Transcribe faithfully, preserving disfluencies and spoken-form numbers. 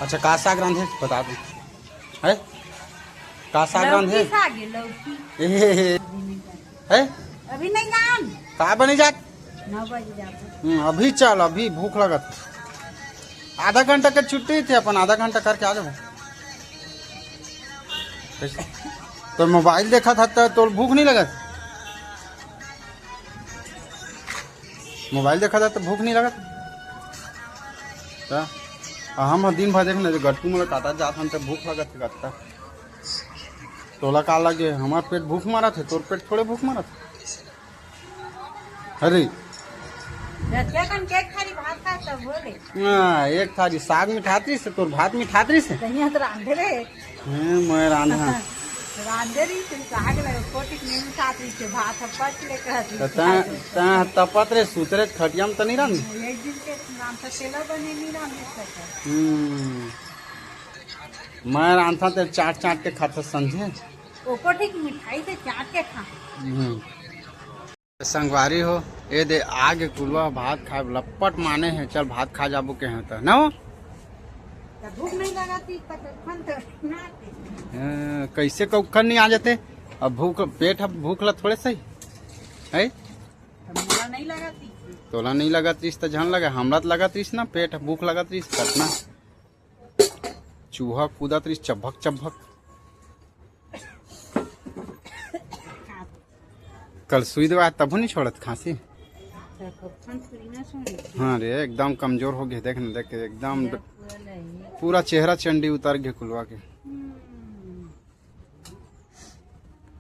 अच्छा, का साग रांधे बता दे। है? का साग रांधे? लौकी साग है, लौकी। ए, है? अभी नहीं जान। का बने जात? नौ बजे जाबो। हम्म, अभी चल, अभी भूख लगत। आधा घंटा के छुट्टी थे अपन, आधा घंटा करके आ जाबो। कैसे? तो मोबाइल देखा था तो तोर भूख नहीं लगत? मोबाइल देखा था तो भूख नहीं लगत? त? आ हम ह दिन भर देख ना, गट्टू मोला काटा जात हन त भूख लगत हे कत्ता। तोला का लगे, हमार पेट भूख मारत हे, तोर पेट थोड़े भूख मारत हे। अरे। रतिया कन के एक थारी भात खा तब बोले। हाँ, एक थारी साग मिठात रहिस, तोर भात मिठात रहिस। कहिया तो रांधे रे। हैं, मैं रांधा। रांधे रही, तुम कहा के लगे, कोटिक नहीं मिठात रहिस, भात हम पच ले कहत रही। त तैं, तैं तपत रे, सुतरे खटिया में त नहीं रांध। एक दिन के नाम से तेला बने नहीं रांध सकता। हम्म। मैं रांधता ते चाट चाट के खाता समझे। ओको ठीक मिठाई से चाट के खा। हम्म। संगवारी हो, ए दे आगे कुलवा भात खाए लपट माने हे, चल भात खा जाबो के हे त, न हो? त भूख नहीं लगाती, त कखन त ना आते। हाँ, कैसे कखन नहीं आ जाते? अब भूख, पेट अब भूख ला थोड़े सही, है? त मोला नहीं लगाती। तोला नहीं लगत रहिस त झन लगा, हमरा त लगत रहिस ना, पेट भूख लगत रहिस, कतना चूहा कूदत रहिस, चभक चभक। कल सुई दवा तभो नहीं छोड़त खांसी। हाँ रे, एकदम कमजोर हो गए, देख ना, देख के एकदम ड-, पूरा चेहरा चंडी उतर गए कुलवा के।